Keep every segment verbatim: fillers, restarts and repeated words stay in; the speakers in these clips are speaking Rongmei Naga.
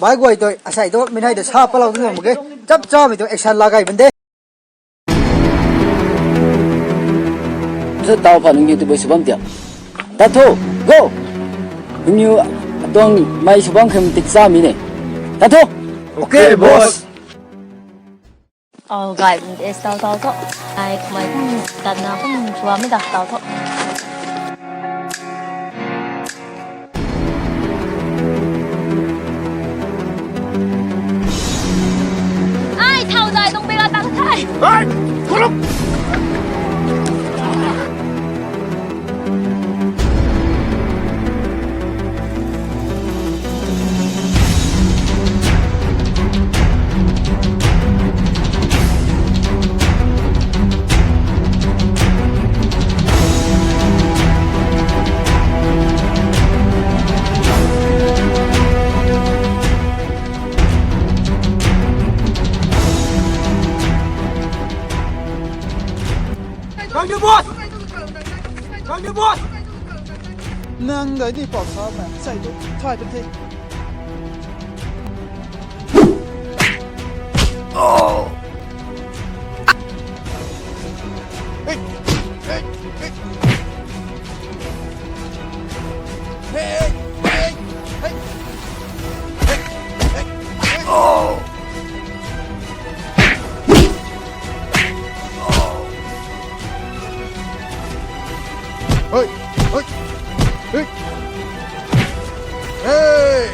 Bai guay tu, asei tu, mi nei tu sa palou tu ngam mak ge. Chap cha mi tu action la gay bun de. Sa tau pha nungi tu bui subam tia. Tathu, go! Nungi atuang mei subam khem tik cha mi ne. Tathu! Okay, boss. Aw, gay bun de, tau, tau tho. Ai, kamei kum tatna kum sua mi da, tau tho. Ai, thau zai nung bela tang thai. Ai, kuruk. Nang ni boss! Nang ni boss! Nang gay ni pau sa mei, sai tu, thai tu the. Hei! Hei! Hei! Hei!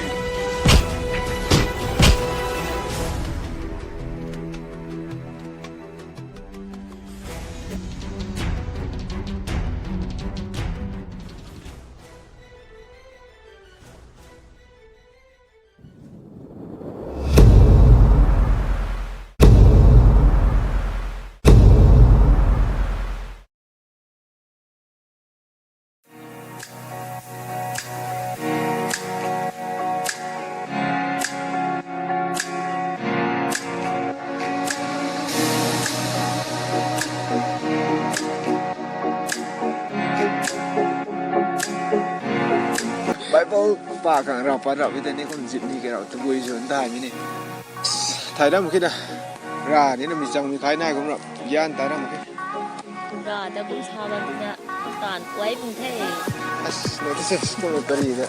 Bible pa kang rau pa rau i tei ni kum zip ni ke rau tabui zun dai mi ni. Thai ram khe da. Ra ni na mi chang mi khai nai kum rau. Yan ta ram khe. Ra ta kum sa bam na tan kuai kum the. As, na ta se kum kari da.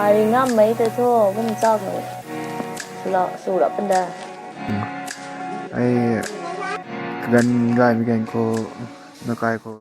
Ai ngam mei ta tho kum chak ni. Sula, sula panda. Ai gan gai mi gan ko, na kai ko.